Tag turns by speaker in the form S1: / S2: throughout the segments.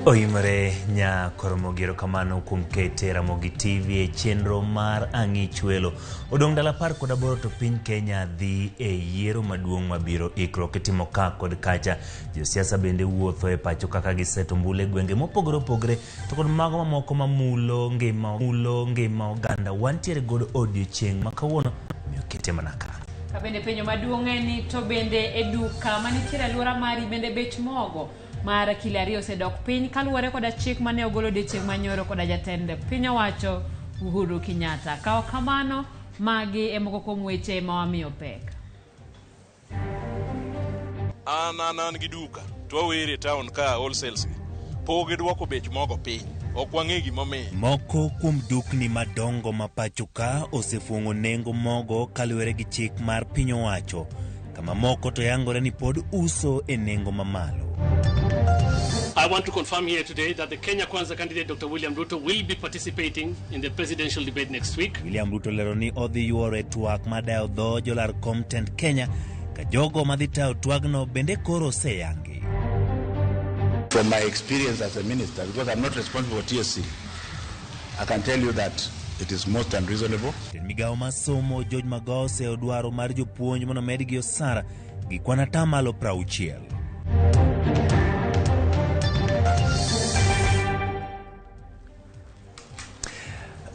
S1: Oimore nya Koromogi, erokamano kuom kete Ramogi TV e chenro mar Ang'ich Welo. Odong' ndalo 18 to piny Kenya dhi e yiero maduong' mabiro. Ikruok itimo ka kod kacha. Josiasa bende wuotho e pacho kaka giseto ombulu e gwenge mopogore opogore to kod mago mamoko mamulo ngima, mulo ngima oganda. Wantiere godo odiochieng' ma kawuono, omiyo kete mana ka.
S2: Ka bende penjo maduong' en ni to bende e duka manitiere alwora mari bende bech mogo mar kilo 2 osedok piny kaluwore koda chik mane ogol odiochieng' manyoro koda jatend piny owacho Uhuru Kenyatta. Ka ok kamano, magi e moko kuom weche ma wamiyo pek.
S3: An gi duka to wawere e town ka wholesales gi pok gidwoko bech mogo piny, ok wang'e gimomiyo.
S1: Moko kuom dukni madongo ma pacho ka osefuong'o nengo mogo kaluwore gi chik mar piny owacho, kama moko to yangore ni pod uso e nengo mamalo.
S4: I want to confirm here today that the Kenya Kwanza candidate Dr. William Ruto will be participating in the presidential debate next week.
S1: William Ruto lero ni odhi yuoro e twak mar dayo dho jolar kom tend Kenya ka jogo madhi tayo twagno bende koro oseyangi.
S5: From my experience as a minister, because I'm not responsible for TSC, I can tell you that it is most unreasonable.
S1: Jatend migawo mar somo George Magoha oseyo dwaro mar jopuonj mondo omedgi osara gi kwan atamalo 60.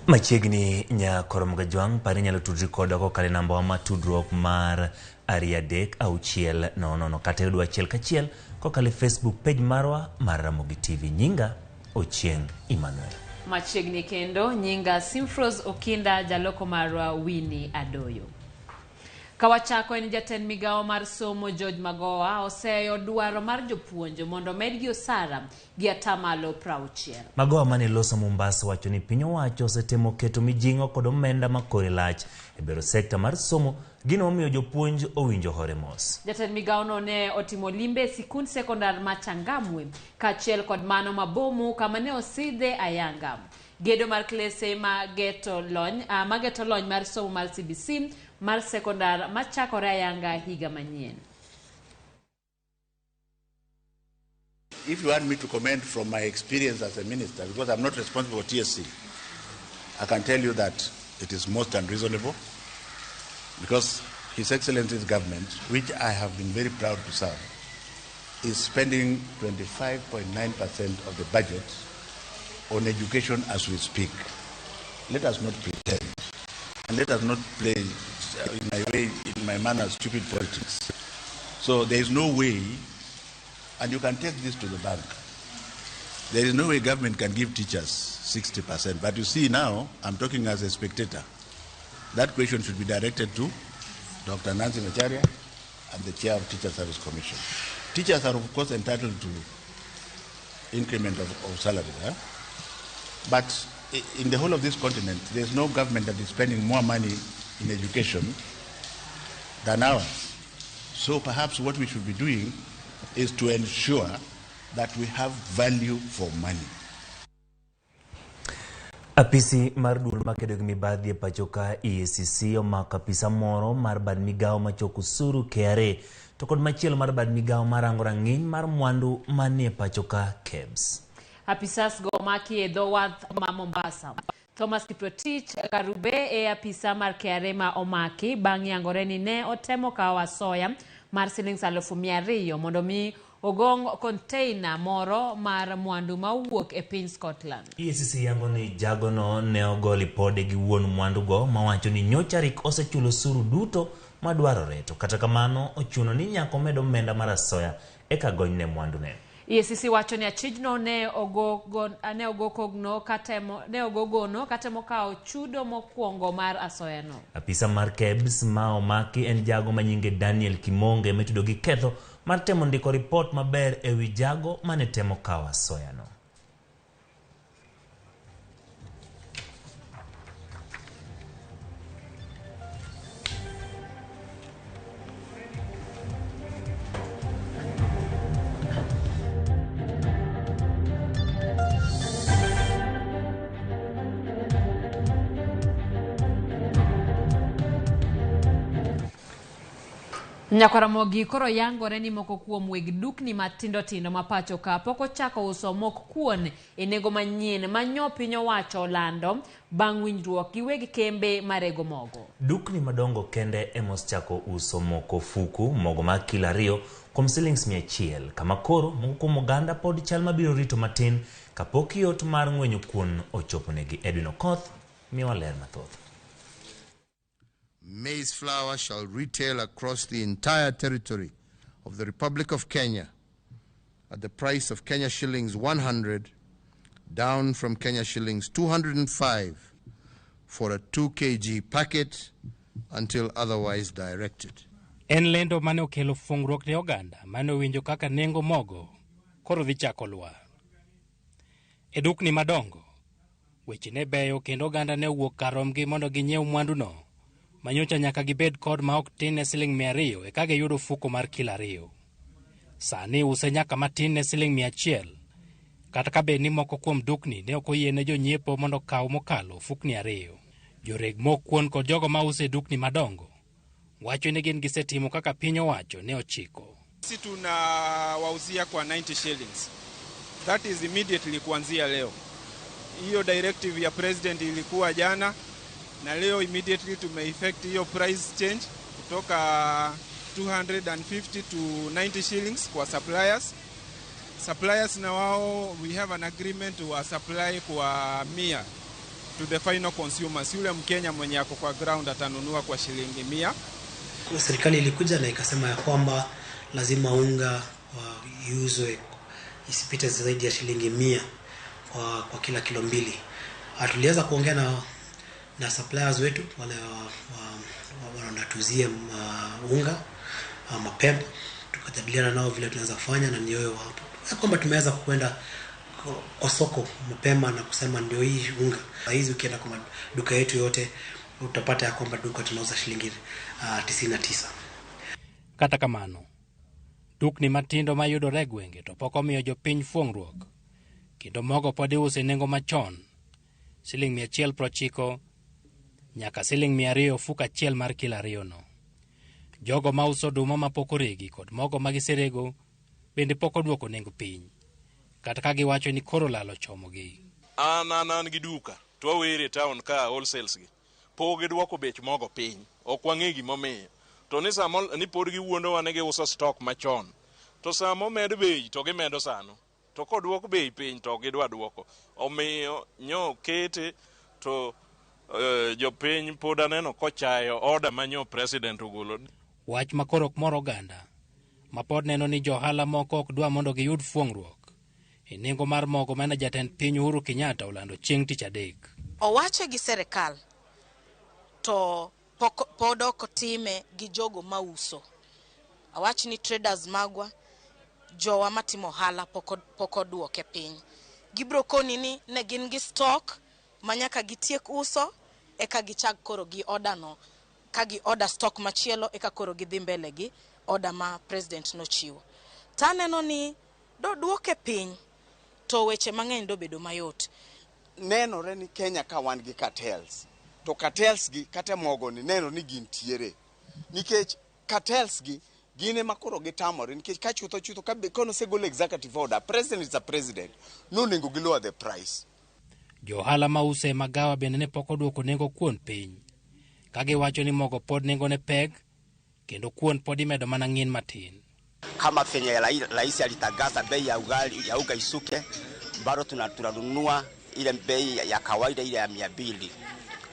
S1: Machiegni nya Koromoga Jwang' par inyalo tudri kodwa kokalo e namba wa mar tudruok mar 23600 kata yudwa achiel kachiel kokalo e Facebook page marwa mar Ramogi TV. Nyinga Ochieng' Emmanuel.
S2: Machiegni kendo nyinga Simfros Okinda, jaloko marwa Winnie Adoyo. Kawachako en jatend migawo mar somo George Magoha oseyo dwaro mar jopuonj mondo omedgi osara gi atamalo 60.
S1: Magoha mane loso Mombasa wacho ni piny owacho osetemo keto mijing'o kod omenda ma kore lach e bero sekta mar somo, gino momiyo jopuonj owinjo hore mos.
S2: Jatend migawono ne otimo limbe e sikund sekondar ma Changamwe kaachiel kod mano ma Bomu kama ne osidhe ayanga. Gedo mar klese ma geto lony, ma geto lony mar somo mar CBC mar sekondar machakore ayanga higa manyien.
S5: If you want me to comment from my experience as a minister, because I'm not responsible for TSC, I can tell you that it is most unreasonable, because His Excellency's government, which I have been very proud to serve, is spending 25.9% of the budget on education as we speak. Let us not pretend, and let us not play, in my way, in my manner, stupid politics. So there is no way, and you can take this to the bank, there is no way government can give teachers 60%. But you see now, I'm talking as a spectator. That question should be directed to Dr. Nancy Macharia and the chair of Teacher Service Commission. Teachers are of course entitled to increment of salary. But in the whole of this continent, there's no government that is spending more money in education than ours. So perhaps what we should be doing is to ensure that we have value for money.
S1: Apisi mar duol makedo gi mibadhi e pacho ka EACC omako apisa moro mar bad migawo machoko osuru KRA to kod machielo mar bad migawo marango rang'iny mar mwandu manie pacho ka KEBS.
S2: Apisas go omaki e dho wath ma Mombasa. Thomas Kiprotich Karube e apisa mar KRA ma omaki bang' yangore ni ne otemo kawo asoya mar silings 200,000 mondo mi ogong' konteina moro mar mwandu ma owuok e piny Scotland.
S1: EACC yango ni jagono ne ogo lipode gi wuon mwandugo mawacho ni nyocha rik osechulo osuru duto madwarore, to kata kamano ochuno ni nyaka omed omenda mar asoya eka gonyne mwandune.
S2: EACC wacho ni achijno ne ogogono katemo kawo chudo mokwongo mar asoyano.
S1: Apisa mar KEBS ma omaki en jago ma nyinge Daniel Kimonge mitudo gi ketho mar temo ndiko ripot maber ewi jago mane temo kawo asoyano.
S2: Nyakwaramogi koro yangore ni moko kuom weg dukni matindo tindo ma pacho ka pok ochako uso mok kuon e nengo manyien ma nyo piny owacho olando bang' winjruok gi weg kembe marego mogo.
S1: Dukni madongo kende ema osechako uso moko ofuku mogo mar kilo 2 kuom silings 100 kama koro moko kuom oganda pod chal mabiro rito matin kapok yot mar ng'wenyo kuon ochoponegi. Edwin Okoth miyowa ler mathoth.
S6: Maize flour shall retail across the entire territory of the Republic of Kenya at the price of Kenya shillings 100, down from Kenya shillings 205 for a 2 kg packet until otherwise directed.
S7: En lendo mane okelo fungruok ne oganda mane owinjo kaka nengo mogo koro dhi chako lwar. E dukni madongo, weche ne beyo kendo oganda ne owuok kar romgi mondo ginyiew mwanduno manyocha nyaka gibed kod ma ok tin ne siling 200 eka giyud ofuko mar kilo 2. Sani use nyaka matin ne siling 100, kata ka bed ni moko kuom dukni ne ok oyiene jonyiepo mondo okaw mokalo ofukni 2. Joreg mok kuon kod jogo mauso e dukni madongo wacho ni gin gisetimo kaka piny owacho ne ochiko.
S8: Sisi tunawauzia kwa 90 shillings. That is immediately kuanzia leo. Hiyo directive ya president ilikuwa jana na leo immediately tumeeffect hiyo price change kutoka 250 to 90 shillings kwa suppliers. Suppliers na wao we have an agreement wa supply kwa 100 to the final consumers. Yule Mkenya mwenye ako kwa ground atanunua kwa shilingi 100.
S9: Serikali ilikuja na ikasema ya kwamba lazima unga iuzwe isipite zaidi ya shilingi 100 kwa kila kilo 2. Tuliweza kuongea na suppliers wetu wale wanatuzia unga mapema, tukajadiliana nao vile tunaweza kufanya, na ndio hapo kwamba tumeweza kwenda kwa soko mapema na kusema ndio hii unga. Hizi ukienda kwa duka yetu yote utapata ya kwamba duka tunauza shilingi 99.
S7: Kata kamano, dukni matindo mayudore e gwenge to pok omiyo jopiny fuong'ruok, kendo mogo pod iuso e nengo machon siling 190 nyaka siling 200 ofuko achiel mar kilo 2 no. Jogo mauso oduma mapok oregi kod mogo magiserego bende pok oduoko nengo piny, kata ka giwacho ni koro lal ochomogi.
S3: An gi duka to wawere e town ka wholesales gi pok giduoko bech mogo piny, ok wang'e gimomiyo. To ni samo ni pod giwuondowa ni giuso stock machon, to sama omed bei to gimedo sano, to koduok bei piny to ok gidwa duoko. Omiyo nyo kete to jopiny pod aneno kochayo order ma nyo president ogolo.
S7: Wach ma koro ok mor oganda ma pod neno ni johala moko ok dwa mondo giyud fuong'ruok e nengo mar mogo mane jatend piny Uhuru Kenyatta olando chieng' tich adek.
S10: Owache gi serikal to pod ok otime gi jogo mauso. Awach ni traders magwa, jowa matimo ohala pok oduoke piny. Gibro koni ni ne gin gi stock ma nyaka gitiek uso eka gichak koro gi order no, ka gi order stock machielo eka koro gidhi mbele gi order ma president nochiwo. Taneno ni doduoke piny to weche mang'eny dobedo mayot.
S11: Nenore ni Kenya ka wan gi cartels, to cartels gi kata mogo ni neno ni gintiere, nikech cartels gi gin ema koro gitamore, nikech ka chutho chutho ka konosegol executive order, president is a president, nonego gi lower the price.
S7: Johala mauso e magawa bende ne pok oduoko nengo kuon piny, ka giwacho ni mogo pod nengone pek kendo kuon pod imedo mana ng'in matin.
S12: Kama venye rais alitangaza bei ya ugali ya unga isuke, bado tunanunua ile bei ya kawaida ile ya 200.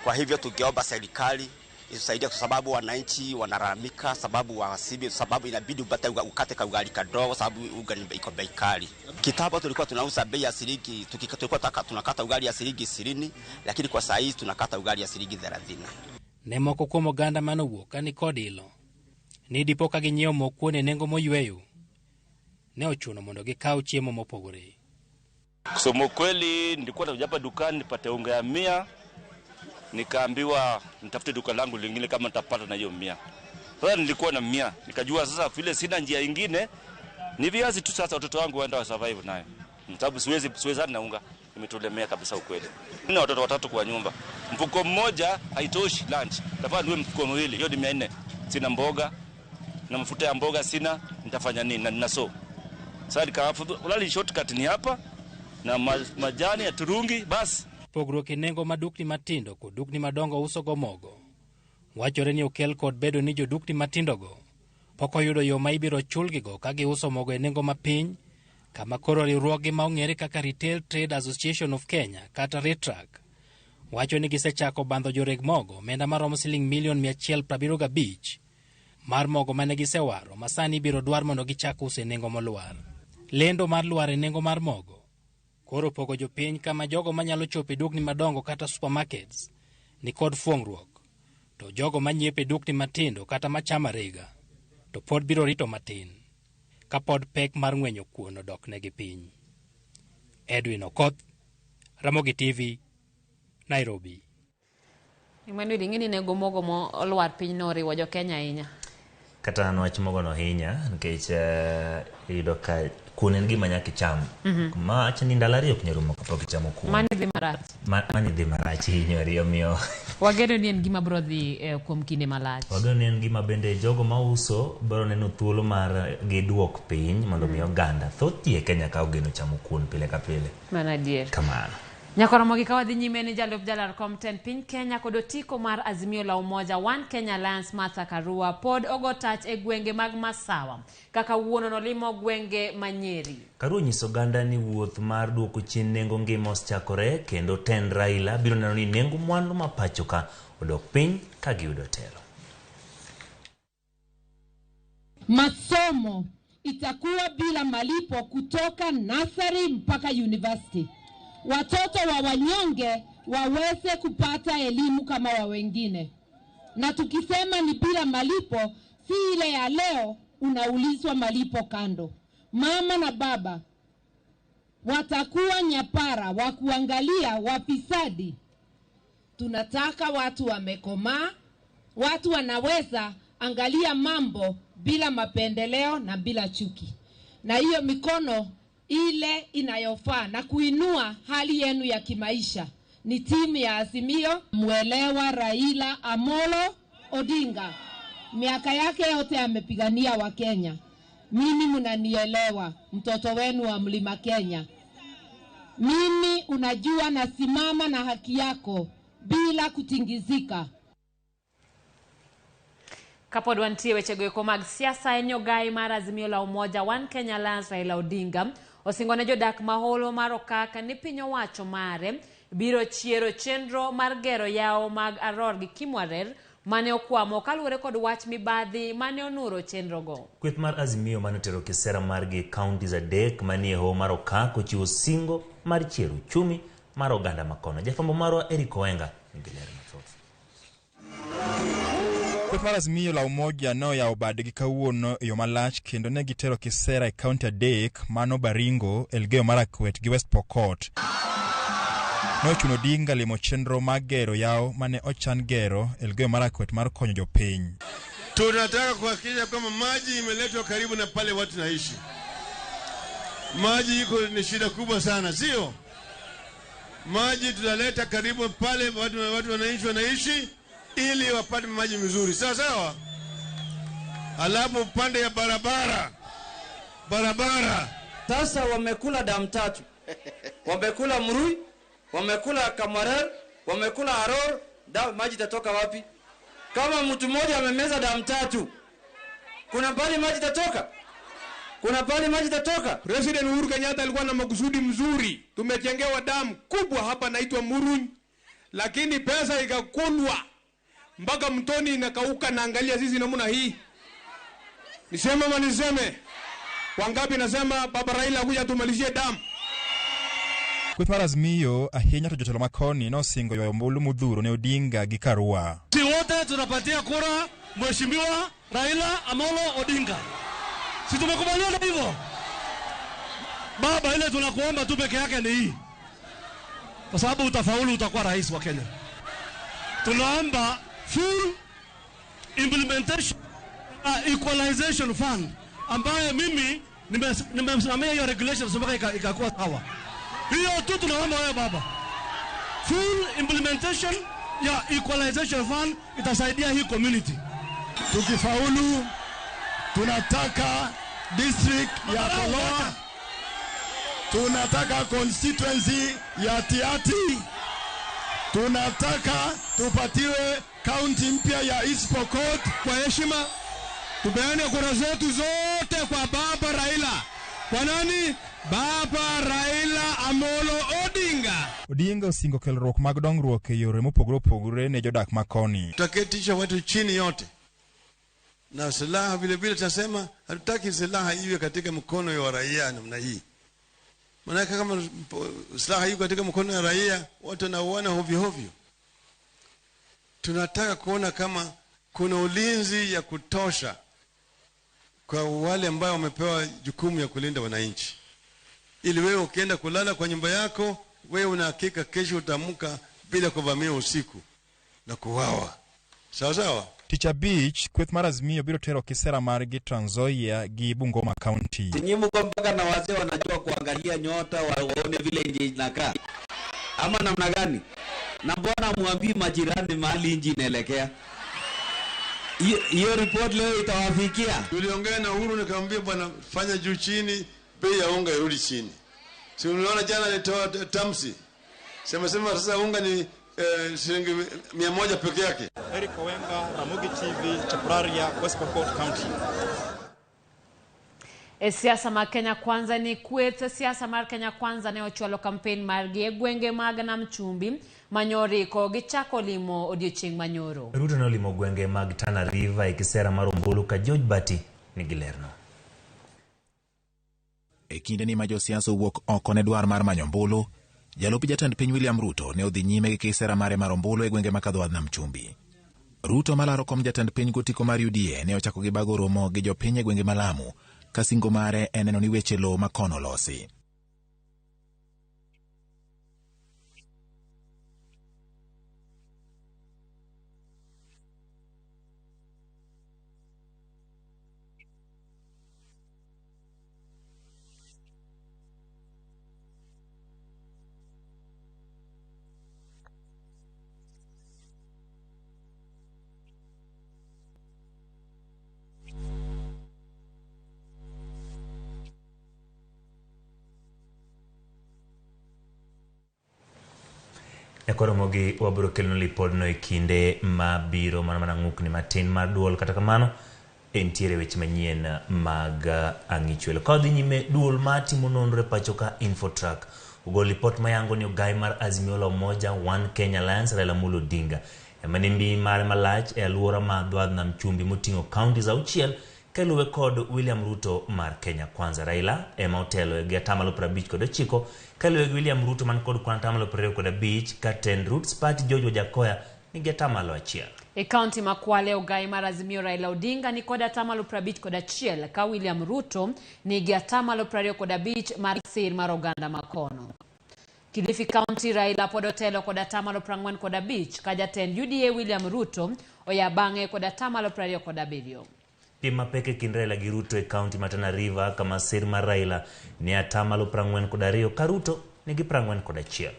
S12: Kwa hivyo tungeomba serikali itusaidie, kwa sababu wananchi wanalalamika, sababu wasibi, sababu inabidi upate ukate ka ugali kadogo, sababu unga iko bei kali. Kitambo tulikuwa tunauza bei ya shilingi, tulikuwa tunakata ugali ya shilingi 20, lakini kwa saa hii tunakata ugali ya shilingi 30.
S7: Ne moko kuom oganda mane owuok ka nikod ilo ni dipo ka ginyiewo mok kuon e nengo moyweyo, ne ochuno mondo gikaw chiemo mopogore.
S13: Kusema ukweli, nilikuwa nakuja hapa dukani nipate unga ya 100, nikaambiwa nitafute duka langu lingine kama nitapata na hiyo 100. Sasa nilikuwa na 100, nikajua sasa vile sina njia ingine ni viazi tu, sasa watoto wangu waenda wa survive nayo. Sababu siwezi na unga, imetulemea kabisa ukweli. Nina watoto watatu kwa nyumba. Mfuko mmoja haitoshi lunch. Tafadhali niwe mfuko miwili, hiyo ni 400. Sina mboga, na mafuta ya mboga sina, nitafanya nini? Na nina so. Sasa nikaafadhali shortcut ni hapa na majani ya turungi basi.
S7: Pogruok e nengo ma dukni matindo kod dukni madongo uso go mogo wachore ni okel kod bedo ni jodukni matindogo pok oyudo yo ma ibiro chulgigo ka giuso mogo e nengo mapiny, kama koro riwruoge ma ong'ere kaka Retail Trade Association of Kenya kata RETRAC wacho ni gisechako bandho joreg mogo omenda maromo siling milion 175 mar mogo mane gisewaro ma sani ibiro dwar mondo gichak uso e nengo molwar. Lendo mar lwar e nengo mar mogo koro pogo jopiny kama jogo manyalo chopo e dukni madongo kata supermarkets ni kod fuong'ruok, to jogo manyiepo e dukni matindo kata machamo arega to pod biro rito matin kapod pek mar ng'wenyo kuon odok negi piny. Edwin Okoth, Ramogi TV, Nairobi.
S2: Emmanuel, ing'e ni nengo mogo mo olwar piny no oriwo jo Kenya ahinya.
S1: Kata an wach mogo no hinya nikech iyudo ka kuon en gima nyaka icham. Ma acho ni ndalo ariyo ok nyal rumo kapok ichamo kuon.
S2: Mani dhi marach.
S1: Mani dhi marach hinyori, omiyo
S2: wageno ni en gima biro dhi kuom kinde malach.
S1: Wageno ni en gima bende jogo mauso biro neno thuolo mar giduok piny mondo mi oganda thoth ji e Kenya ka ogeno chamo kuon pile ka pile.
S2: Mano adier.
S1: Kamano.
S2: Nyakoromogi ka wadhi nyime ni jalup jalar kom tend piny Kenya kod otiko mar Azimio la Umoja One Kenya Alliance Martha Karua pod ogo tach e gwenge mag Masawa kaka wuono nolimo gwenge ma Nyeri.
S1: Karua onyiso oganda ni wuoth mar duoko chien nengo ngima osechakore kendo tend Raila biro neno ni nengo mwandu ma pacho ka odok piny ka giyudo telo.
S14: Masomo itakuwa bila malipo kutoka nursery mpaka university. Watoto wa wanyonge waweze kupata elimu kama wa wengine. Na tukisema ni bila malipo, si ile ya leo unaulizwa malipo kando. Mama na baba watakuwa nyapara wa kuangalia wafisadi. Tunataka watu wamekomaa, watu wanaweza angalia mambo bila mapendeleo na bila chuki. Na hiyo mikono ile inayofaa na kuinua hali yenu ya kimaisha ni timu ya Azimio. Mwelewa Raila Amolo Odinga, miaka yake yote amepigania wa Kenya. Mimi mnanielewa, mtoto wenu wa Mlima Kenya. Mimi unajua nasimama na haki yako bila kutingizika.
S2: Kapod wantie wechego eko mag siasa, en ogai mar Azimio la Umoja One Kenya Alliance Raila Odinga osingo ne jodak ma holo mar Okaka ni piny owacho mare biro chiero chenro mar gero yawo mag Aror gi Kimwarer mane okwamo kaluwore kod wach mibadhi mane onuro chenrogo.
S1: Kweth mar Azimio mane otero kisera margi e counties adek manie hoho mar Okak ochiwo singo mar chiero uchumi mar oganda makono. Jafwambo marwa Eric Oenga nigi ler mathoth.
S15: Kweth mar Azimio la Umoja noyawo badgi kawuono e yo malach kendo ne gitero kisera e kaunti adek mano Baringo, Elgeyo Marakwet gi West Pokot. Nochuno Odinga limo chenro mar gero yawo mane ochan gero Elgeyo Marakwet mar konyo jopiny.
S6: Tunataka kuhakikisha kwamba maji imeletwa karibu na pale watu naishi. Maji iko ni shida kubwa sana, sio? Maji tunaleta karibu pale watu wanaishi ili wapate maji mzuri. Sawa sawa? Alafu upande ya barabara.
S16: Sasa wamekula damu tatu. Wamekula Murui, wamekula Kamarer, wamekula Aror, maji itatoka wapi? Kama mtu mmoja amemeza damu tatu, kuna pali maji itatoka? Kuna pali maji itatoka?
S17: President Uhuru Kenyatta alikuwa na makusudi mzuri. Tumejengewa damu kubwa hapa naitwa Murui, lakini pesa ikakulwa mpaka mtoni inakauka. Na angalia sisi namna hii. Niseme ama niseme? Wangapi nasema Baba Raila kuja tumalizie damu?
S15: Kweth mar Azimio ahinya to jotelo makoni nosingo ywayo ombulu modhuro ne Odinga gi Karua.
S4: Si wote tunapatia kura Mheshimiwa Raila Amolo Odinga. Si tumekubaliana hivyo? Baba, ile tunakuomba tu peke yake ni hii. Kwa sababu utafaulu, utakuwa rais wa Kenya. Tunaomba full implementation equalization fund ambaye mimi nimesimamia hiyo regulations mpaka ikakuwa sawa. Hiyo tu tunaomba wewe baba. Full implementation ya equalization fund itasaidia hii community.
S17: Tukifaulu
S18: Tunataka district ya Koloa, tunataka constituency ya Tiaty, tunataka tupatiwe kaunti mpya ya East Pokot.
S17: Kwa heshima tupeane kura zetu zote kwa Baba Raila. Kwa nani? Baba Raila Amolo Odinga.
S15: Odinga osingo kelruok mag dongruok e yore mopogore opogore ne jodak ma koni.
S19: Tutaketisha watu chini yote na silaha vile vile, tunasema hatutaki silaha iwe katika mkono wa raia namna hii. Maanake kama silaha iko katika mkono ya raia, watu wanauana hovyo hovyo. Tunataka kuona kama kuna ulinzi ya kutosha kwa wale ambao wamepewa jukumu ya kulinda wananchi, ili wewe ukienda kulala kwa nyumba yako, wewe una hakika kesho utaamka bila kuvamiwa usiku na kuuawa. Sawa sawa.
S15: Tich abich, kweth mar Azimio biro tero kisera margi Trans Nzoia gi Bungoma County.
S20: Nyinyi mko mpaka na wazee wanajua kuangalia nyota waone vile nchi inakaa ama namna gani? Na mbona muambii majirani mahali nchi inaelekea? Hiyo report leo itawafikia.
S19: Tuliongea na Uhuru nikamwambia, bwana, fanya juu chini, bei ya unga irudi chini. Si uliona jana alitoa tamsi sema sema sasa unga ni shilingi 100 peke yake.
S15: Eric Owenga, Ramogi TV, Chepuraria, West Pokot County.
S2: E siasa mag Kenya Kwanza ni kweth siasa mar Kenya Kwanza ne ochwalo kampen margi e gwenge mag Nam Chumbi manyoro gichako limo odiochieng' manyoro.
S1: Ruto ne olimo gwenge mag Tana River e kisera mar ombulu ka George Bati nigi lerno.
S21: E kinde ni ma josiasa owuok oko ne dwar mar manyo ombulu, jalup jatend piny William Ruto ne odhi nyime gi kisera mare mar ombulu e gwenge ma dho Nam Chumbi. Ruto malaro kom jatend piny gotiko mar UDA ne ochako gi bago romo gi jopiny e gwenge ma Lamu, ka singo mare en neno ni weche lowo ma kono olosi.
S1: Nyakoromogi wabiro kelonu lipodno e kinde mabiro mana mana ng'ukni matin mar duol. Kata kamano entiere weche manyien mag ang'ichwelo. Ka wadhi nyime, duol mar timo nonro e pacho ka Infotrack ogolo lipot mayango ni ogai mar Azimio la Umoja One Kenya Alliance Raila Amolo Odinga ema ni mbi mare malach e alwora ma dho Nam Chumbi moting'o counties 6 kaluwe kod William Ruto mar Kenya Kwanza. Raila ema otelo gi 59% kaluwe gi William Ruto man kod kwan 25% ka tend Roots Party George Wajackoyah nigi 1%.
S2: E kaunti ma Kwale, ogai mar Azimio Raila Odinga ni kod 51% ka William Ruto nigi 25% mar sir mar oganda makono. Kilifi County, Raila pod otelo kod 45% ka jatend UDA William Ruto oya bang'e kod 27%.
S1: Piem mapek e kind Raila gi Ruto e kaunti ma Tana River kama sir mar Raila ni 42% ka Ruto nigi 41%.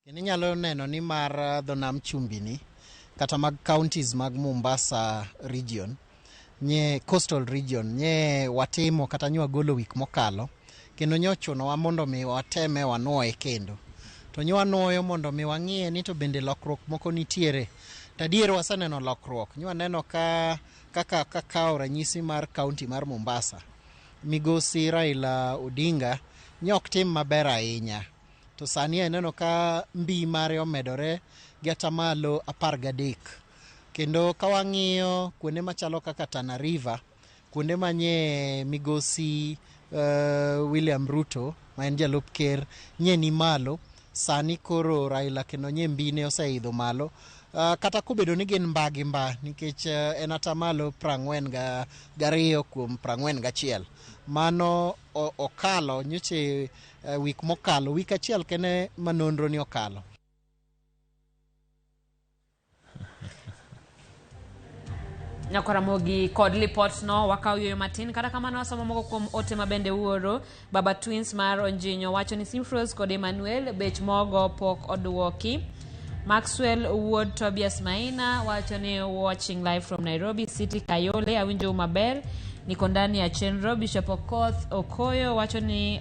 S22: Kendo inyalo neno ni mar dho Nam Chumbi ni kata mag counties mag Mombasa region nye coastal region nye watimo kata nye wagolo wik mokalo kendo nye ochunowa mondo mi wateme wanuoye kendo. To nye wanuoyo mondo mi wang'iye ni to bende lokruok moko nitiere. To adier waseneno lokruok. Nye waneno ka kaka kakawo ranyisi mar county mar Mombasa, migosi Raila Odinga nye ok tim maber ahinya. To sani aneno ka mbi mare omedore gi 13%. Kendo ka wang'iyo kuonde machalo kaka Tana River, kuonde manye migosi William Ruto ma en jalup ker nye ni malo, sani koro Raila kendo nye mbine oseidho malo. Kata kobedo ni gin mba gi mba nikech en 42% kuom 41. Mano okalo nyoche wik mokalo, wik achiel kende ma nonro ni okalo.
S2: Nyakoramogi kod lipot no wakaw yueyo matin. Kata kamano wasomo moko kuom ote mabende uoro. Baba Twins mar Onjinyo wacho ni Simfros kod Emmanuel bech mogo pok oduoki. Maxwell Wuod Tobias Maina wacho ni watching live from Nairobi City Kayole, awinjo maber, niko ndani ya chenro. Bishop Okoth Okoyo wacho ni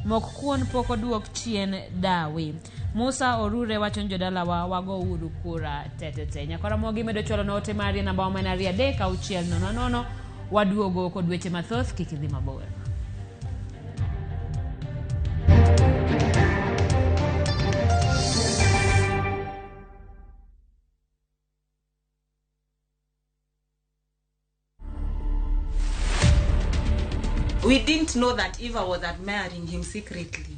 S2: mok kuon pok oduok chien dawi. Musa Orure wacho ni jodalawa wago uru kura tetete. Nyakoromogi medo chwalo na ote mari namba wa mana 3 6 0 0 waduogo kod weche mathoth, kik idhi mabor.
S5: We didn't know that Eva was admiring him secretly.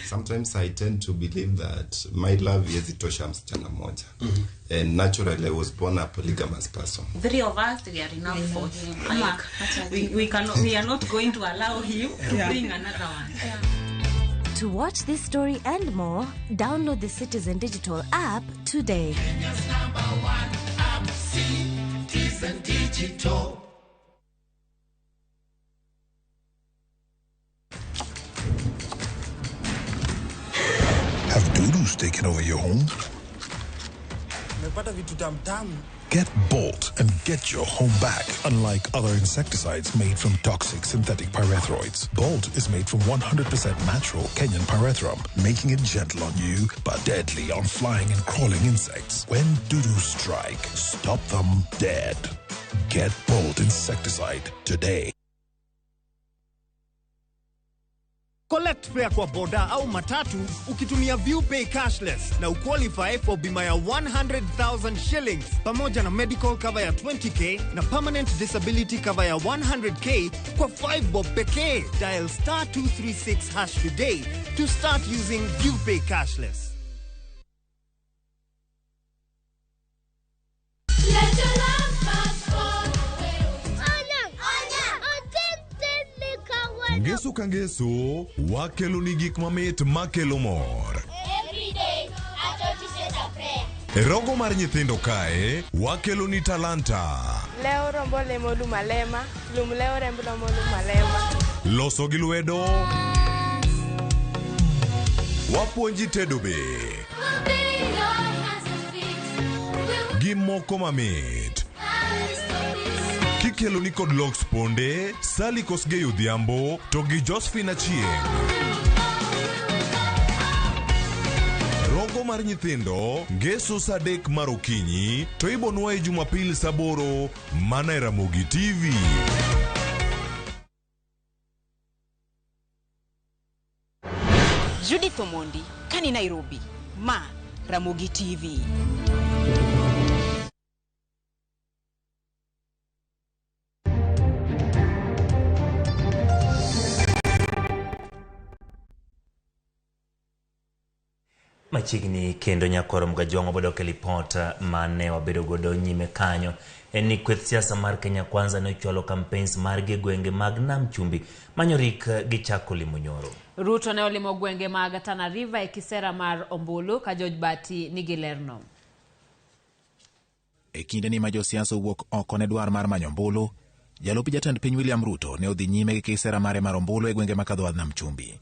S8: Sometimes I tend to believe that my love is itosha msichana moja. And naturally I was born a polygamous person.
S5: 3 of us, we are enough for him. Like, we are not going to allow him to bring another one. Yeah.
S23: To watch this story and more, download the Citizen Digital app today.
S24: Kenya's #1 app, Citizen Digital.
S25: Have dudus taken over your home? Get Bolt and get your home back. Unlike other insecticides made from toxic synthetic pyrethroids, Bolt is made from 100% natural Kenyan pyrethrum, making it gentle on you but deadly on flying and crawling insects. When dudus strike, stop them dead. Get Bolt insecticide today.
S26: Collect fare kwa boda au matatu ukitumia ViewPay cashless na uqualify for bima ya 100,000 shillings pamoja na medical cover ya 20k na permanent disability cover ya 100k kwa 5 bob pekee. Dial star 236# today to start using ViewPay cashless.
S27: Ngeso ka ngeso wakelo ni gik mamit makelo mor. E rogo mar nyithindo kae wakelo ni talanta.
S28: Leo rombo lemo lumalema, lum leo rembo lomo lumalema.
S27: Loso gi lwedo. Wapuonji tedo be. Gi moko mamit. Kikelo ni kod Lox Ponde, Sally Kosgei Odhiambo to gi Josephine Achieng'. Rogo mar nyithindo ngeso saa 3 mar okinyi to ibonwa e Jumapil saa 8 mana e Ramogi TV.
S29: Judith Omondi, kani Nairobi, ma Ramogi TV.
S1: Machiegni kendo nyakoro Mgajwang'o bodok e lipot mane wabedo godo nyime kanyo en ni kweth siasa mar Kenya Kwanza ne ochwalo campaigns margi e gwenge mag Nam Chumbi manyorik gichako limo nyoro.
S2: Ruto ne olimo gwenge mag Tana River e kisera mar ombulu ka George Bati nigi lerno.
S21: E kinde ni ma josiasa owuok oko ne dwar mar manyo ombulu, jalup jatend piny William Ruto ne odhi nyime gi kisera mare mar ombulu e gwenge mag dho Nam Chumbi.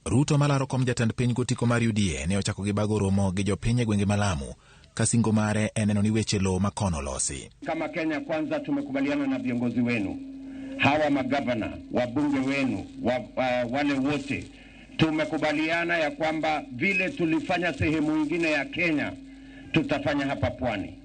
S21: Ruto malaro kom jatend piny gotiko mar UDA ne ochako gi bago romo gi jopiny e gwenge ma Lamu ka singo mare en neno ni weche lowo makono losi.
S30: Kama Kenya Kwanza tumekubaliana na viongozi wenu hawa magavana, wabunge wenu, wale wote tumekubaliana ya kwamba vile tulifanya sehemu nyingine ya Kenya tutafanya hapa pwani.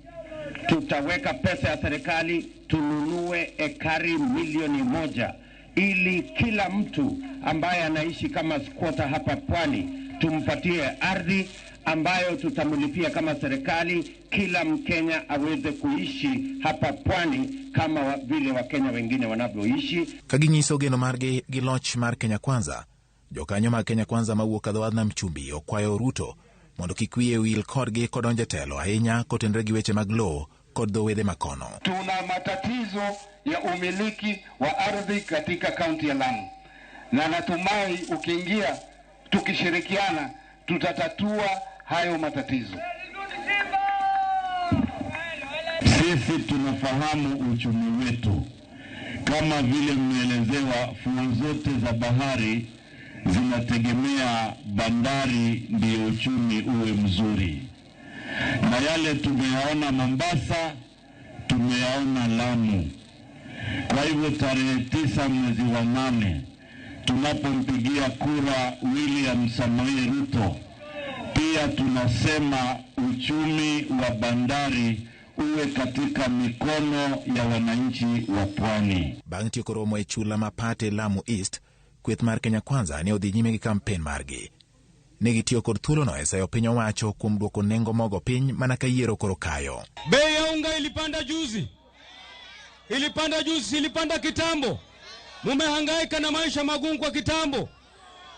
S30: Tutaweka pesa ya serikali tununue ekari milioni 1 ili kila mtu ambaye anaishi kama squatter hapa pwani tumpatie ardhi ambayo tutamlipia kama serikali, kila Mkenya aweze kuishi hapa pwani kama vile Wakenya wengine wanavyoishi.
S21: Kaginyiso geno margi gi loch mar Kenya Kwanza, jokanyo mag Kenya Kwanza mawuok e dho Nam Chumbi okwayo Ruto mondo kik wiye wil kodgi kodonjo e telo ahinya kotenore gi weche mag lowo kod dho wedhe makono.
S30: Tuna matatizo ya umiliki wa ardhi katika kaunti ya Lamu, na natumai ukiingia tukishirikiana tutatatua hayo matatizo.
S31: Sisi tunafahamu uchumi wetu, kama vile mmeelezewa, fuo zote za bahari zinategemea bandari ndio uchumi uwe mzuri, na yale tumeyaona Mombasa, tumeyaona Lamu. Kwa hivyo tarehe 9 mwezi wa 8 tunapompigia kura William Samoei Ruto, pia tunasema uchumi wa bandari uwe katika mikono ya wananchi wa pwani.
S21: Bang' tieko romo e chula ma Pate Lamu East, kweth mar Kenya Kwanza ne odhi nyime gi kampen margi. Ne gitiyo kod thuolono e sayo piny owacho kuom duoko nengo mogo piny mana ka yiero koro kayo.
S17: Bei ya unga ilipanda juzi, ilipanda kitambo. Mumehangaika na maisha magumu kwa kitambo,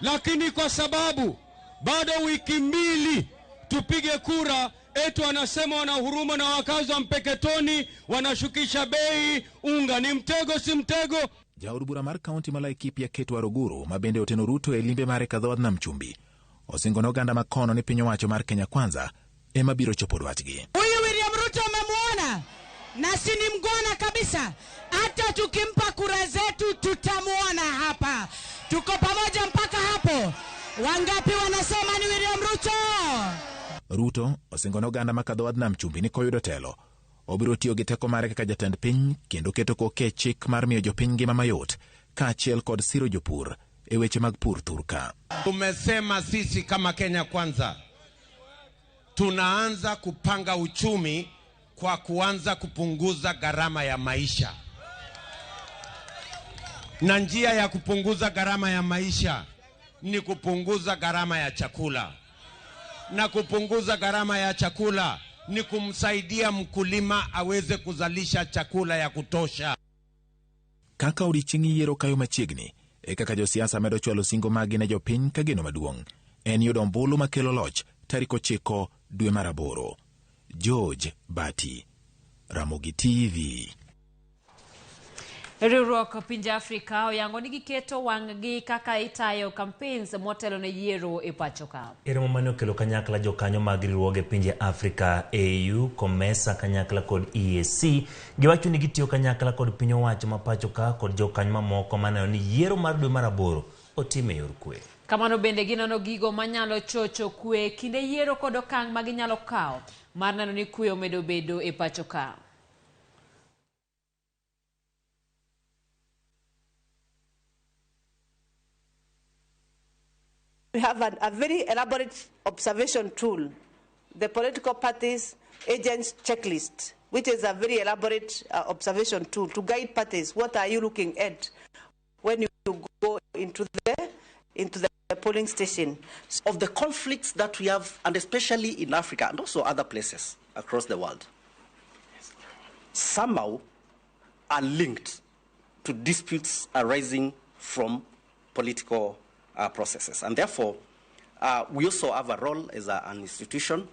S17: lakini kwa sababu bado wiki 2 tupige kura, etu wanasema wana huruma na wakazi wa Mpeketoni, wanashukisha bei unga. Ni mtego si mtego?
S21: Jaod bura mar kaunti ma Laikipia Kate Waruguru ma bende oteno Ruto e limbe mare ka dhood Nam Chumbi osingo ne oganda makono ni piny owacho mar Kenya Kwanza ema biro chopo dwachgi.
S3: Huyu William Ruto umemuona na si ni mgwana kabisa. Hata tukimpa kura zetu tutamuona hapa. Tuko pamoja mpaka hapo. Wangapi wanasema ni William Ruto?
S21: Ruto osingo ne oganda ma kadhowadh Nam Chumbi ni koyudo telo obiro tiyo gi teko mare kaka jatend piny kendo keto koke chik mar miyo jopiny ngima mayot kaachiel kod siro jopur e weche mag pur thurka.
S30: Tumesema sisi kama Kenya Kwanza tunaanza kupanga uchumi kwa kuanza kupunguza gharama ya maisha. Na njia ya kupunguza gharama ya maisha ni kupunguza gharama ya chakula. Na kupunguza gharama ya chakula ni kumsaidia mkulima aweze kuzalisha chakula ya kutosha.
S21: Kaka odiechieng' yiero kayo machiegni, e kaka josiasa medo chwalo singo maggi ne jopiny ka geno maduong' en yudo ombulu makelo loch tarik 9 dwe mar 8. George Bati, Ramogi TV.
S2: Riwruok pinje Afrika oyango ni giketo wang'-gi kaka itayo campaigns motelo ne yiero e pacho ka.
S1: E romo mane okelo kanyakla jokanyo mag riwruoge pinje Afrika AU, COMESA kanyakla kod EAC, giwacho ni gitiyo kanyakla kod piny owacho ma pacho ka kod jokanyo mamoko maneno ni yiero mar dwe mar 8 otim e yor kwe.
S2: Kamano bende ginono gigo manyalo chocho kwe kinde yiero kod okang' ma ginyalo kawo mar neno ni kwe omedo bedo e pacho ka.
S4: We have a very elaborate observation tool, the political parties agents checklist, which is a very elaborate observation tool to guide parties. What are you looking at when you go into the polling station?
S6: Of the conflicts that we have, and especially in Africa and also other places across the world, somehow are linked to disputes arising from political processes. And therefore, we also have a role as an institution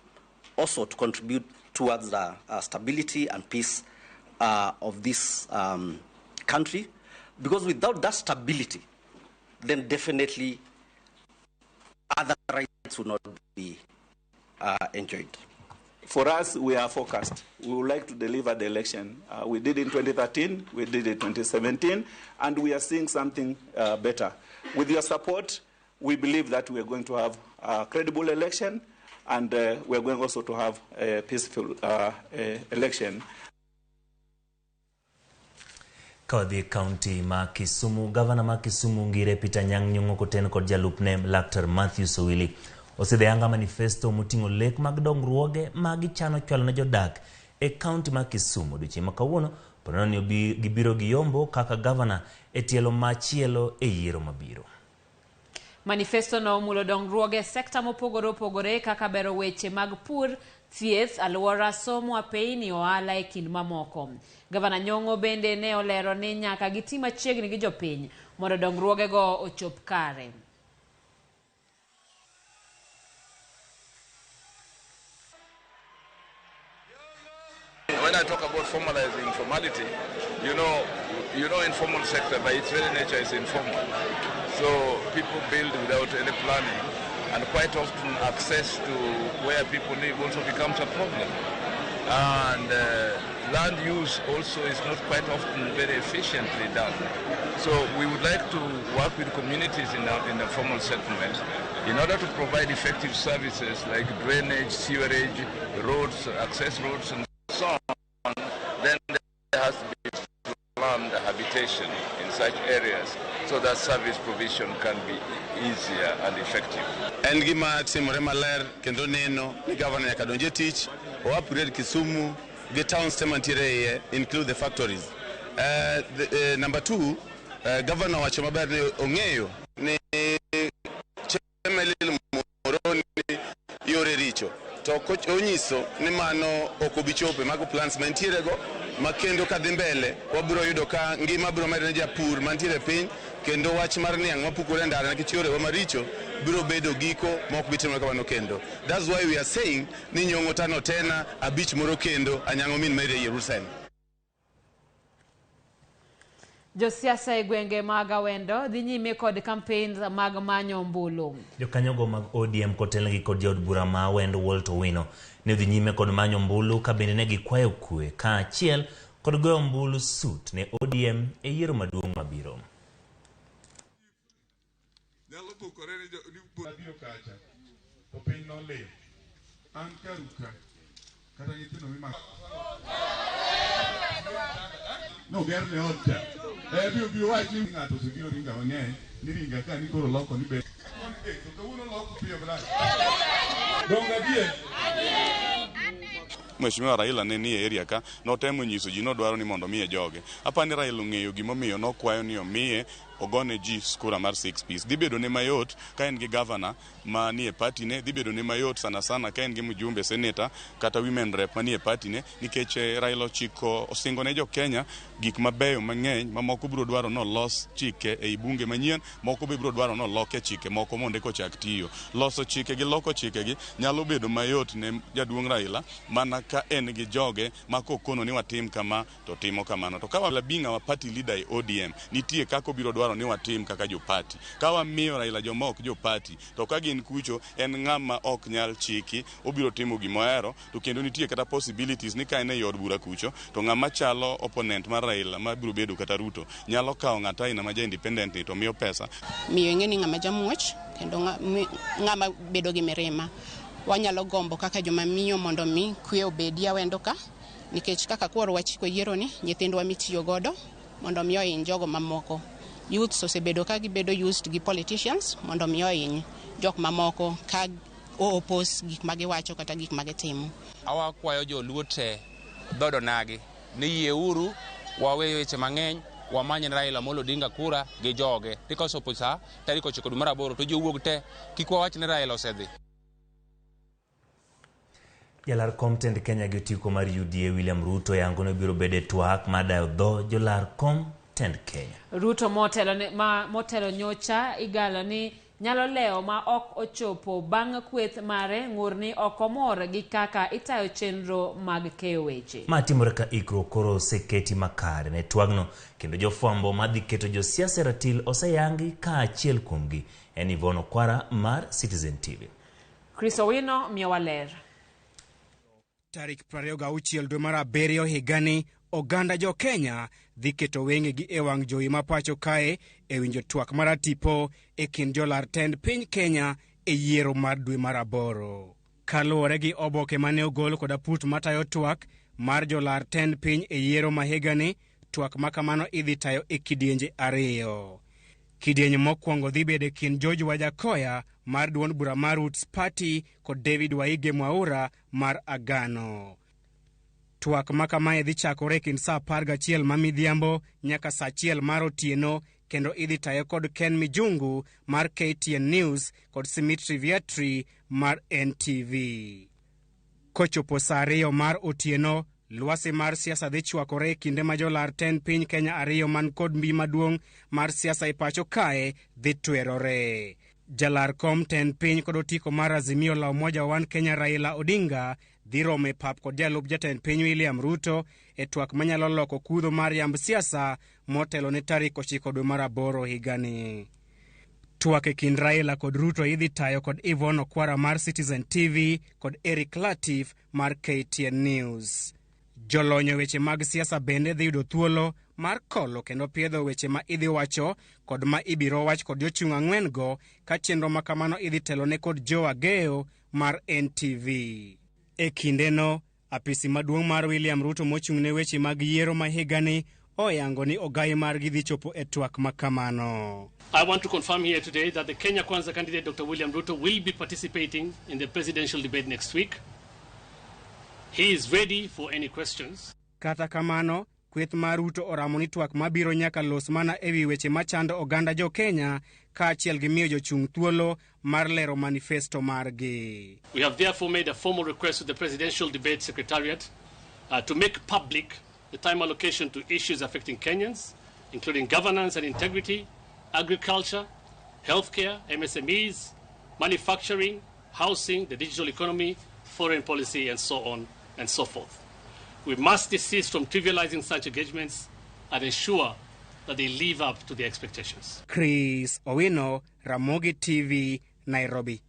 S6: also to contribute towards the stability and peace of this country, because without that stability, then definitely other rights will not be enjoyed.
S7: For us, we are focused. We would like to deliver the election. We did in 2013, we did it in 2017, and we are seeing something better. With your support, we believe that we are going to have a credible election, and we are going also to have a peaceful election.
S1: Ka wadhi e kaunti ma Kisumu, gavana ma Kisumu Ngire Peter Anyang' Nyong'o koten kod jalupne Laktar Matthew Owili osedhi manifesto moting'o lek mag dongruoge ma gichano chwalo ne jodak e kaunti ma Kisumu. Odiochieng' ma kawuono poneno ni gibiro giyombo kaka gavana e tielo machielo e yiero mabiro.
S2: Manifesto no omulo dongruoge e sekta mopogore opogore kaka bero weche mag pur, thieth, alwora, somo, apeyni, ohala e kind mamoko. Gavana Nyong'o bende ne olero ni nyaka giti machiegni gi jopiny mondo dongruogego ochop kare.
S9: When I talk about formalizing informality, you know, informal sector by its very nature is informal. So people build without any planning, and quite often access to where people live also becomes a problem. And Land use also is not quite often very efficiently done. So we would like to work with communities in the formal settlement in order to provide effective services like drainage, sewerage, roads, access roads, and so on. Then there has to be planned habitation in such areas so that service provision can be easier and effective.
S10: En gima timore maler kendo neno ni governor nyaka donj e tich, o upgrade Kisumu gi towns te mantiere e iye, include the factories. Number two, governor wacho maber ni ong'eyo ni Chemelil Muhoroni yore richo to onyiso ni mano ok obi chope mago plans mantiere go ma kendo kadhi mbele wabiro yudo ka ngima biro medore ne japur mantiere piny kendo wach mar niang' mapukore e ndara nikech yorewa maricho biro bedo giko ma ok bi timore kamano kendo. That's why we are saying ni nyong'o tano tena abich moro kendo Anyang'o min Mary Yerusalem.
S2: Josiasa e gwenge mag Awendo dhi nyime kod campaigns mag manyo ombulu.
S1: Jokanyogo mag ODM kotelnegi kod jaod bura ma Awendo Walter Owino ne odhi nyime kod manyo ombulu ka bende ne gikwayo kwe kaachiel kod goyo ombulu sut ne ODM e yiero maduong' mabiro.
S11: Nyalo bukore ni jo ni abiro kacha to piny noling. An karuka kata nyithindo mimako no ger ne ot cha. Bi wach ni ng'ato osebiro ringa mang'eny ni ringa ka ni koro loko ni ber. To kawuono loko piyo marach. Donge adier?
S12: Mheshimiwa Raila ne nie area ka notemo nyiso ji nodwaro ni mondo omiye joge. Apani Raila ong'eyo gimomiyo nokwayo ni omiye ogone ji kura mar 6 piece. Dhi bedo ne mayot ka en gi governor manie party ne, dhi bedo ne mayot sana sana ka en gi mjumbe senator kata women rep manie party ne, nikech Raila ochiko osingo ne jo Kenya gik mabeyo mang'eny ma moko biro dwaro nolos chike ei bunge manyien, moko be biro dwaro noloke chike moko mondo eka ochak tiyo. Loso chike gi loko chike gi nyalo bedo mayot ne jaduong' Raila mana ka en gi joge ma kokono ni watim kama to timo kamano. To ka Raila being our party leader e ODM, nitie kaka obiro dwaro ni watim kaka jo party. Ka wamiyo Raila joma ok jo party, to ka gin kucho en ng'ama ok nyal chiki, obiro timo gima ohero, to kendo nitie kata possibilities ni ka en ei od bura kucho, to ng'ama chalo opponent mar Raila ma biro bedo kata Ruto nyalo kawo ng'at aina ma ja independent ni to miyo pesa.
S13: Miyo ing'e ni ng'ama jamuoch kendo ng'ama bedo gi mirima. Wanyalo gombo kaka joma miyo mondo mi kwe obedi Awendo ka, nikech kaka koro wachiko yiero ni nyithindwa mitiyo godo mondo mi ohiny jogo mamoko. Youths osebedo ka gibedo used gi politicians mondo mi ohiny jok mamoko ka o oppose gik ma giwacho kata gik ma gitimo.
S14: Awakwayo joluo te dhood onagi ni yieuru wawe weche mang'eny, wamany Raila Amolo Odinga kura gi joge. Ni kochopo sa tarik 9 dwe mar 8 to jowuog te kik wawach ni Raila osedhi.
S1: Jalar kom tend Kenya gi otiko mar UDA William Ruto yango ni obiro bedo e twak mar dayo dho jolar kom tend Kenya.
S2: Ruto motelo nyocha igalo ni nyalo lewo ma ok ochopo bang' kweth mare ng'ur ni ok omor gi kaka itayo chenro mag keyo weche.
S1: Ma timore ka ikruok koro oseketi makare ne twagno kendo jofwambo madhi keto josiasa e ratil oseyangi ka achiel kuomgi en Yvonne Okwara mar Citizen TV.
S2: Chris Owino miyowa ler.
S15: Tarik 26 dwe mar 7 higani, oganda jo Kenya dhi keto wengegi e wang' jowi ma pacho kae e winjo twak maratipo e kind jolar tend piny Kenya e yiero mar dwe mar 8. Kaluwore gi oboke mane ogol kod aput matayo twak mar jolar tend piny e yiero ma higani, twak ma kamano idhi tayo e kidienje 2. Kidieny mokwongo dhi bedo e kind George Wajackoyah mar duond bura mar Roots Party kod David Waige Mwaura mar Agano. Twak ma kamae dhi chakore e kind saa 11 ma midhiambo nyaka saa 1 mar otieno kendo idhi tayo kod Ken Mijungu mar KTN News kod Simitri Viatri mar NTV. Kochopo saa 2 mar otieno, lwasi mar siasa dhi chwakore e kinde ma jolar tend piny Kenya 2 man kod mbi maduong' mar siasa e pacho kae dhi twerore. Jalar kom tend piny kod otiko mar Azimio la Umoja wa One Kenya Raila Odinga dhi romo e pap kod jalup jatend piny William Ruto e twak manyalo loko kudho mar yamb siasa motelo ne tarik 9 dwe mar 8 higani. Twak e kind Raila kod Ruto idhi tayo kod Yvonne Okwara mar Citizen TV kod Eric Latif mar KTN News. Jolony e weche mag siasa bende dhi yudo thuolo mar kolo kendo piedho weche ma idhi wacho kod ma ibiro wach kod jochung' ang'wen-go ka chenro ma kamano idhi telone kod Joe Ageyo mar NTV. E kindeno, apisi maduong' mar William Ruto mochung' ne weche mag yiero ma higani oyango ni ogai margi dhi chopo e twak ma kamano.
S5: I want to confirm here today that the Kenya Kwanza candidate Dr. William Ruto will be participating in the presidential debate next week. He is ready for any questions.
S15: Kata kamano, kweth mar Ruto oramo ni twak mabiro nyaka los mana ewi weche machando oganda jo Kenya kaachiel gi miyo jochung' thuolo mar lero manifesto margi.
S5: We have therefore made a formal request to the Presidential Debate Secretariat to make public the time allocation to issues affecting Kenyans, including governance and integrity, agriculture, healthcare, MSMEs, manufacturing, housing, the digital economy, foreign policy, and so on and so forth. We must desist from trivializing such engagements and ensure that they live up to their expectations.
S15: Chris Owino, Ramogi TV, Nairobi.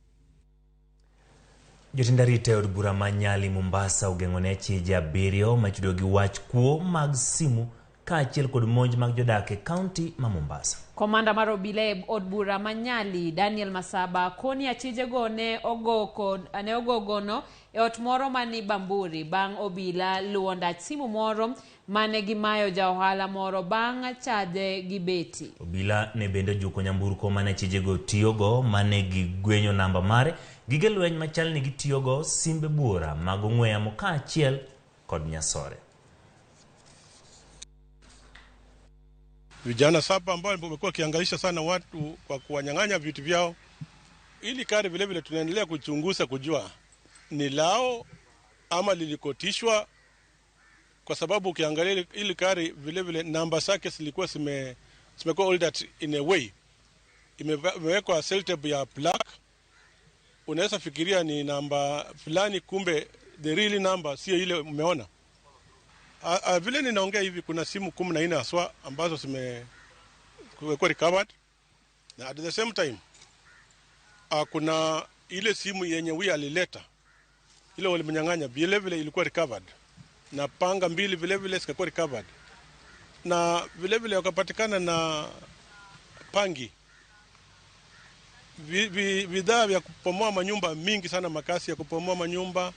S1: Jotend arita e od bura ma Nyali Mombasa ogeng'o ne achije 7 matudo gi wach kuo mag simu kaachiel kod monj mag jodak e kaunti ma Mombasa.
S2: Komanda mar obila e od bura ma Nyali, Daniel Masaba, koni achijego ne ogo gono e ot moro mani Bamburi bang' obila luwo ndach simu moro mane gimayo ja ohala moro bang' chaje gi beti.
S1: Obila ne bende ojuko nyamburko mane achijego tiyogo mane gigwenyo namba mare, gige lweny machal ni gitiyogo, simbe buora mag ong'we yamo kaachiel kod nyasore.
S8: Vijana 7 ambao wamekuwa wakihangaisha sana watu kwa kuwanyang'anya vitu vyao. Ili kari vile vile tunaendelea kuchunguza kujua ni lao ama lilikotishwa, kwa sababu ukiangalia ili kari vile vile namba zake zilikuwa zimekuwa altered in a way. Imewekwa self-tape ya black. Unaweza fikiria ni namba fulani, kumbe the real number sio ile umeona. Vile ninaongea hivi kuna simu 14 haswa ambazo zimekuwa recovered, na at the same time kuna ile simu yenye huyu alileta ile walimnyang'anya vile vile ilikuwa recovered, na panga 2 vile vile zikakuwa recovered, na vile vile wakapatikana na pangi, bidhaa vya kupomoa manyumba mingi sana, makasi ya kupomoa manyumba.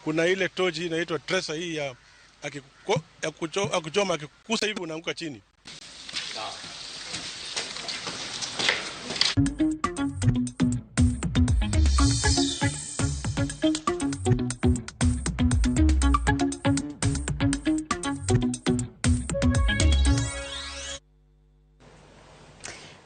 S8: Kuna ile toji inaitwa tracer hii ya akuchoma, akikusa hivi unaanguka chini.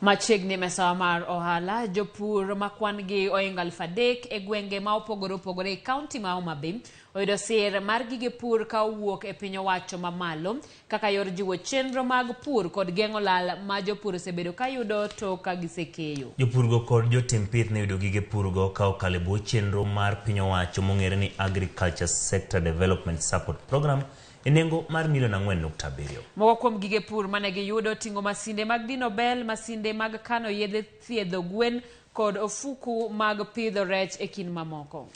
S2: Machiegni mesawa mar ohala, jopur makwan gi ohingo 3,000 e gwenge ma opogore opogore e kaunti ma Homa Bay oyudo sir mar gige pur ka owuok e piny owacho mamalo kaka yor jiwo chenro mag pur kod geng'o lal ma jopur osebedo ka yudo tok ka gisekeyo.
S1: Jopurgo kod jotim pith ne yudo gige purgo ka okalo e bwo chenro mar piny owacho mong'ere ni Agriculture Sector Development Support Program e nengo mar milion 4.7.
S2: Moko kuom gige pur mane giyudo ting'o masinde mag dino bel, masinde mag kano yedhe thiedho gwen kod ofuku mag pidho rech e kind mamoko.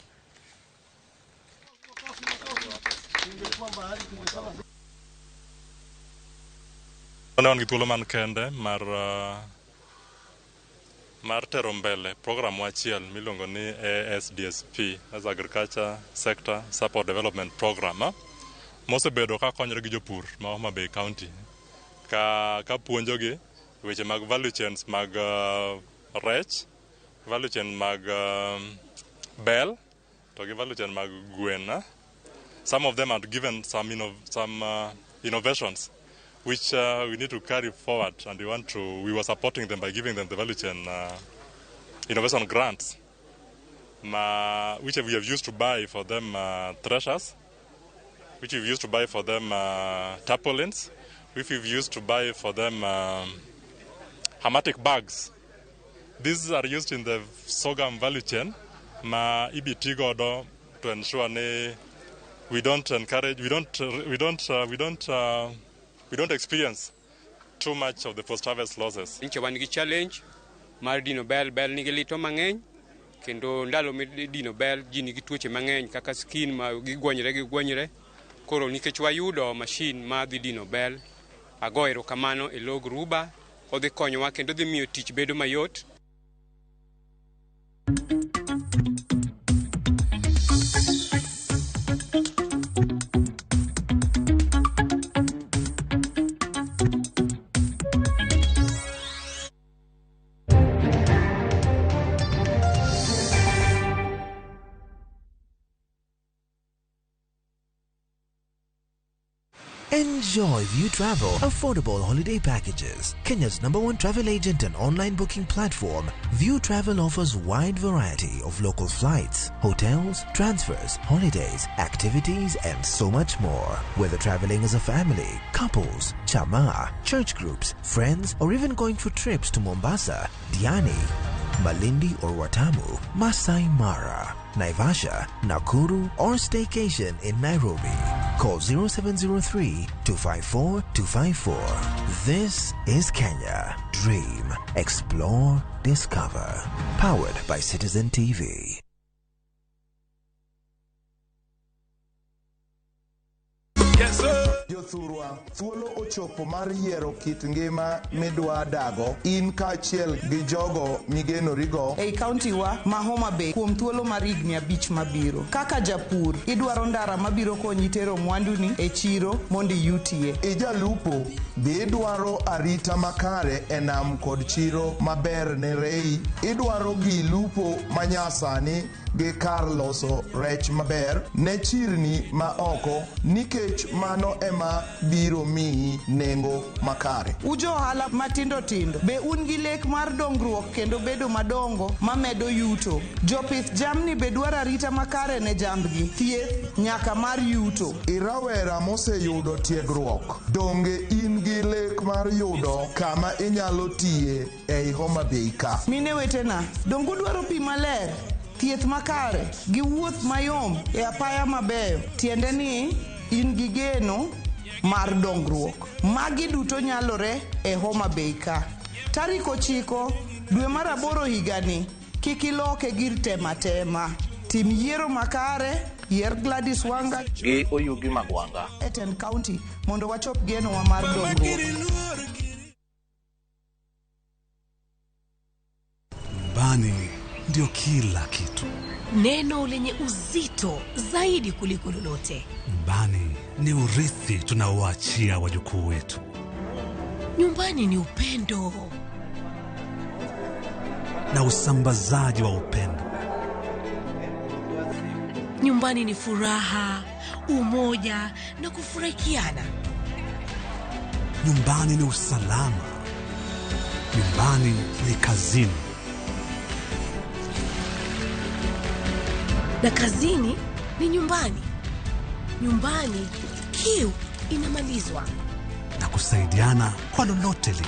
S16: Ne wan gi thuolo man kende mar tero mbele program achiel miluongo ni ASDSP, as Agriculture Sector Support Development Program, mosebedo ka konyore gi jopur ma Homa Bay County ka puonjogi weche mag value chains mag rech, value chain mag bel, to gi value chain mag gwen. Some of them had given some innovations which we need to carry forward, and we were supporting them by giving them the value chain innovation grants, which we have used to buy for them threshers, which we've used to buy for them tarpaulins, which we've used to buy for them hermetic bags. These are used in the sorghum value chain, ma EBT godo, to ensure ne we don't encourage, we don't experience too much of the post-harvest losses.
S18: Nche wan gi challenge mar dino bel, bel nigi lito mang'eny, kendo ndalo midino bel ji nigi tuoche mang'eny kaka skin ma gigwonyre. Koro nikech wayudo mashin ma dhi dino bel, ago erokamano e lo gruba, odhi konyowa kendo dhi miyo tich bedo mayot.
S19: Enjoy View Travel affordable holiday packages. Kenya's number one travel agent and online booking platform, View Travel offers wide variety of local flights, hotels, transfers, holidays, activities, and so much more. Whether traveling as a family, couples, chama, church groups, friends, or even going for trips to Mombasa, Diani, Malindi or Watamu, Masai Mara, Naivasha, Nakuru, or staycation in Nairobi. Call 0703 254 254. This is Kenya. Dream, explore, discover. Powered by Citizen TV.
S20: Jothurwa, thuolo ochopo mar yiero kit ngima midwa dago in kaachiel gi jogo migenorigo.
S22: Ei kaunti wa ma Homa Bay kuom thuolo mar higni 5 mabiro. Kaka japur, idwaro ndara mabiro konyi tero mwanduni e chiro mondo iyutie.
S20: Ijalupo, be idwaro arita makare e nam kod chiro maber ne rei. Idwaro gi lupo manyasani gi kar loso rech maber ne chirni ma oko nikech mano ema biro miyi nengo makare.
S22: Ujo ohala matindo tindo, be un gi lek mar dongruok kendo bedo madongo mamedo yuto. Jopith jamni be dwaro arita makare ne jambgi, thieth nyaka mar yuto.
S20: Irawera moseyudo tiegruok, donge in gi lek mar yudo kama inyalo tiye ei Homa Bay ka?
S22: Mine wetena, donge udwaro pi maler, thieth makare gi wuoth mayom e apaya mabeyo, tiende ni in gi geno mar dongruok. Magi duto nyalore e Homa Bay ka. Tarik 9 dwe mar 8 higani, kik iloke gir tema tema. Tim yiero makare, yier Gladys Wanga
S23: gi Oyugi Magwanga
S22: e tend county mondo wachop genowa mar dongruok.
S24: Nyumbani ndio kila kitu.
S25: Neno lenye uzito zaidi kuliko lolote.
S24: Nyumbani ni urithi tunaoachia wajukuu wetu.
S25: Nyumbani ni upendo
S24: na usambazaji wa upendo.
S25: Nyumbani ni furaha, umoja na kufurahikiana.
S24: Nyumbani ni usalama. Nyumbani ni kazini.
S25: Na kazini ni nyumbani. Nyumbani kiu inamalizwa.
S24: Na kusaidiana kwa lolote lile.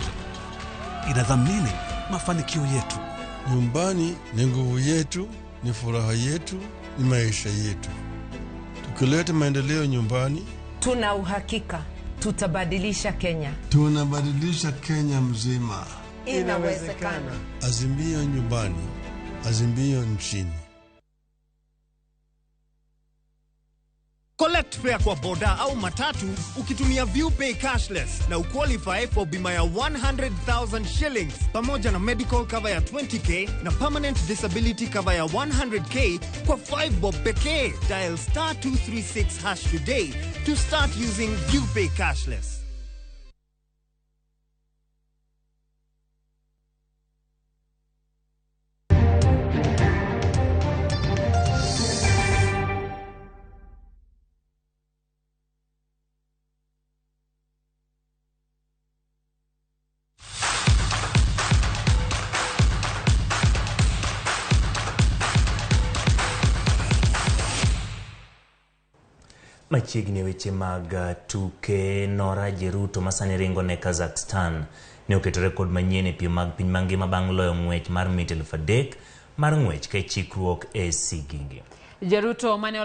S24: Inadhamini mafanikio yetu.
S11: Nyumbani ni nguvu yetu, ni furaha yetu, ni maisha yetu. Tukileta maendeleo nyumbani,
S26: tuna uhakika tutabadilisha Kenya.
S11: Tunabadilisha Kenya mzima.
S26: Inawezekana.
S11: Azimio nyumbani, azimio nchini.
S27: Collect fare kwa boda au matatu ukitumia ViewPay cashless na uqualify for bima ya 100,000 shillings pamoja na medical cover ya 20k na permanent disability cover ya 100k kwa 5 bob pekee. Dial star 236 hash today to start using ViewPay cashless.
S1: Machiegni weche mag tuke, Nora Jeruto masani ringo ne Kazakhstan ne oketo rekod manyien e piem mag piny mangima bang' loyo ng'wech mar mita 3,000 mar ng'wech ka chikruok e Sigingi.
S2: Jeruto mane